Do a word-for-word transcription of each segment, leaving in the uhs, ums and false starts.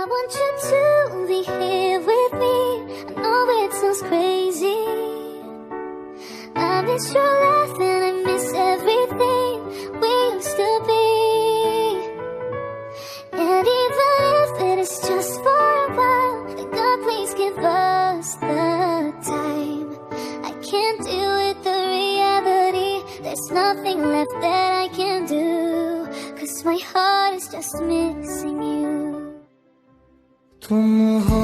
I want you to be here with me. I know it sounds crazy. I miss your laugh and I miss everything we used to be. And even if it is just for a while, then God, please give us the time. I can't deal with the reality. There's nothing left that I can do. Cause my heart is just missing you. तुम हो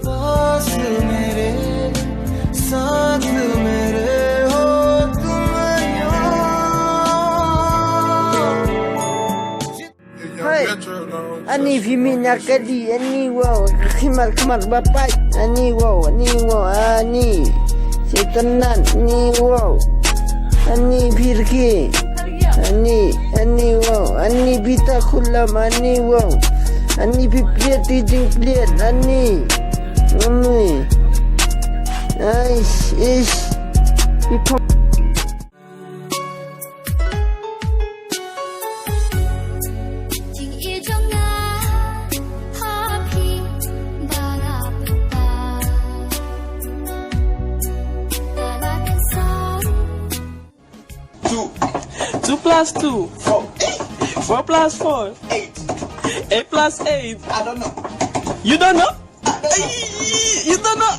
पास मेरे, साथ मेरे हो तुम यूं। Hey, ani phi mih na kali, ani wow, khimar khimar ba pai, ani wow, ani wow, ani. Sitanan, ani wow, ani birki. Ani, ani wow, ani bita khulam, ani wow. Ani bi pliat, ti jing pliat, ani. Ani. Ais, is. Ipom. Two. Two plus two. Four. Four plus four. Eight. Eight plus eight. I don't know. You don't know? I don't know. You don't know?